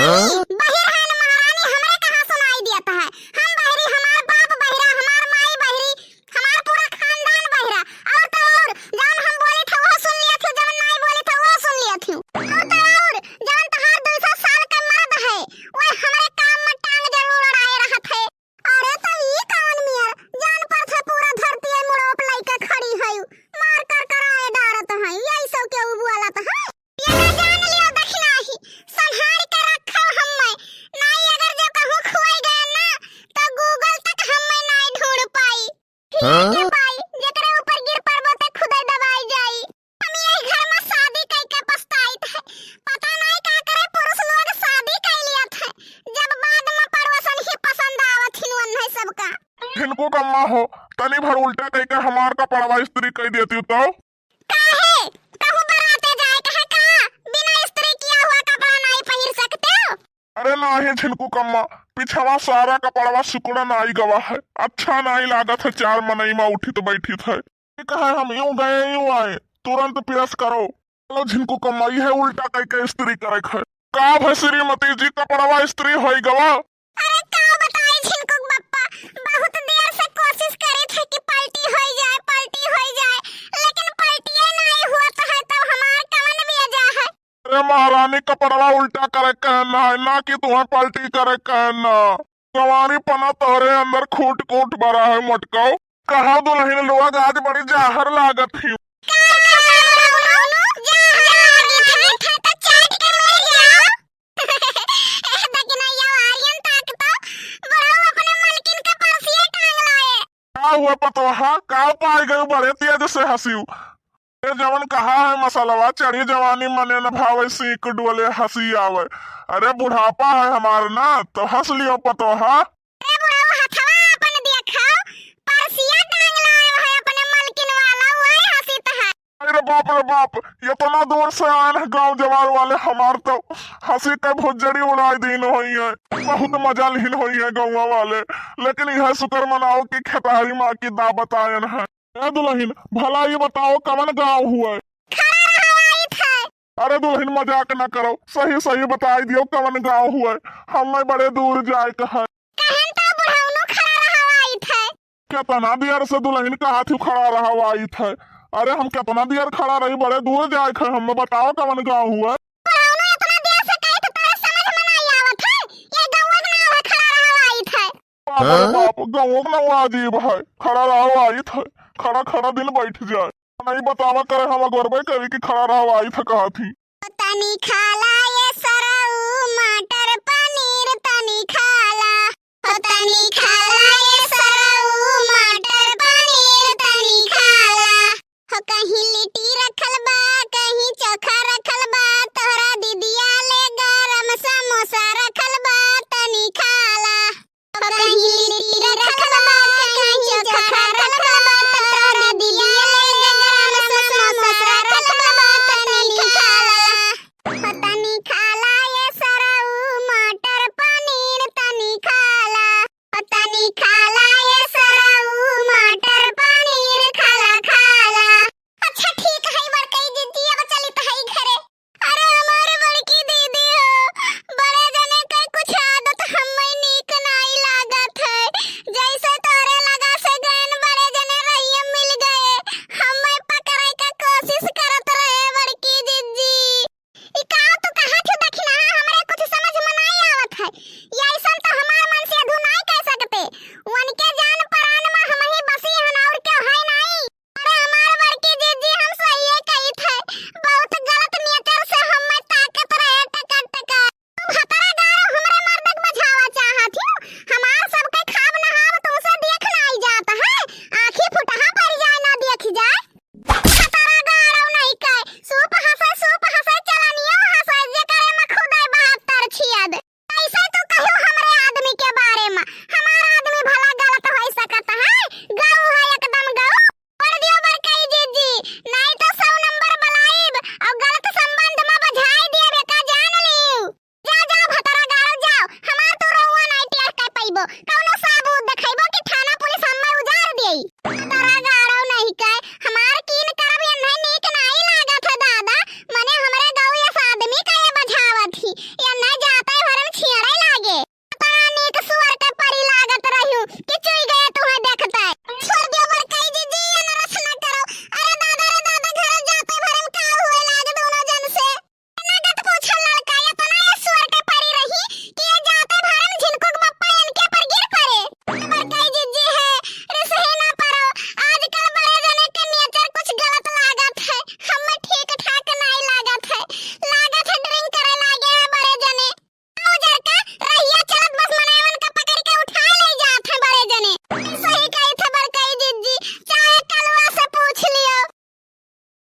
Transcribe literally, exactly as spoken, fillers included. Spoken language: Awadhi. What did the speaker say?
बहिर है न महारानी, हमरे कहाँ सुनाई दियत है? हम बहिरी, हमार बाप बहिरा, हमार माई बहिरी, हमार पूरा खानदान बहिरा। और तो और, जौन हम बोली थे, वो सुन लिया थी, जौन नाई बोली थे, वो सुन लिया थी। और तो और, जौन तहार दो सौ साल का मर्द है, वो हमरे काम में टांग जरूर अड़ाए रहत है। अरे, तो ई कौन मियर जान पर थे, पूरा धरती है मुड़ोप लइके खड़ी है, मार कर कराए डारत है, यही सब के उबुआलत है। ये ना जान लियो दखिनाही, संभाल के रखो हम्मे, नाई अगर जो कहूँ खोई गए ना, तो Google तक हम्मे नाई ढूंढ पाई। हाँ? के पाई, जेकरे ऊपर गिर पड़बो ते खुदे दबाई जाई। हम यही घर में शादी कई के पछताइत है। पता नहीं का करे पुरुष लोग शादी कई लियत है, जब बाद में पड़ोसन ही पसंद आवत हिन वन्हे सबका। झिनकू कम्मा हो, तनी भर उल्टा कई के हमार कपड़वा इस्त्री कई देती तो। काहे? कहूँ बराते जाए के है का? बिना इस्त्री किया हुआ कपड़ा नहीं पहिर सकते हो? अरे नाही झिनकू कम्मा, पिछवा सारा कपड़वा सुकड़ा नाई गवा है, अच्छा नाई लागत है, चार मनई मा उठित बैठित है। ठीक है, हम यूं गए यूं आए, तुरंत प्रेस करो। चलो झिनकू कम्मा, यह उल्टा कई के इस्त्री करे है। का भई श्रीमती जी, कपड़वा इस्त्री होई गवा? अरे का बताई झिनकू बप्पा, बहुत देर से कोशिश करे थे कि पलटी होई जाए, पलटी होई जाए, लेकिन पलटिए नहीं हुआ तो है, तब हमार कवन बेजा है। अरे महारानी, कपड़वा उल्टा करे कहना है, ना कि तुम्हें पलटी करे कहना। जवानी पना तोहरे अंदर खूट कूट भरा है मोटकाऊ। कहा दुलहिन लोग आज बड़ी जाहर लागत ही। का कहता बुढ़ऊ, जाहर लागत है, थे तो चाट के मर जाओ। ए दकिनैया वारियन ताक तो, बुढ़ऊ अपने मलकिन के परसिए टांग लाए। का हुआ पतोहा, का पाए गए बड़े तेज से हंसियो? ए जवन कहा है मसलवा, चढ़ी जवानी मने न भावे, सींक डोले हंसी आवे। अरे बुढ़ापा है हमार ना, तो हंस लियो पतोहा। अरे बुढ़ऊ, हथवा अपन देखो, परसिया टांग लाए है अपने मलकिन वाला, वही हंसित है। अरे बाप रे बाप, इतना दूर से आन है गांव जवार वाले, हमार तो हंसी के भुज्जड़ी उड़ाई दीन होई है। बहुत मजा लीन होई है गाँव वाले, लेकिन यह शुक्र मनाओ कि खेतहरी माँ की दावत आयन है। ए दुलहिन, भला ये बताओ कवन गाँव हुए? खड़ा रहो, आई थे। अरे दुलहिन, मजाक ना करो, सही सही बताई दियो कवन गाँव हुए, हमें बड़े दूर जाए के है। कहन तो बुढ़ौनो खड़ा रहो, आई थे। केतना देर से दुलहिन कहा थी खड़ा रहो, आई थे। अरे हम केतना देर खड़ा रही, बड़े दूर जाए के है, हमें बताओ कवन गाँव हुए। बुढ़ौनो इतना देर से कही तो तोरे समझ में नहीं आवत है, ये गाँव के नाम है खड़ा रहो, आई थे। बाप रे हाँ? बाप, गाँव के नाम अजीब है, खड़ा रहो, आई थे। खड़ा खड़ा दिन बैठ जाए। नहीं बतावा करे, हम अगोरबे करी कि खड़ा रहो, आई थे कहा थी। तनी खाला ये सरऊ मटर पनीर तनी खाला, हो तनी खाला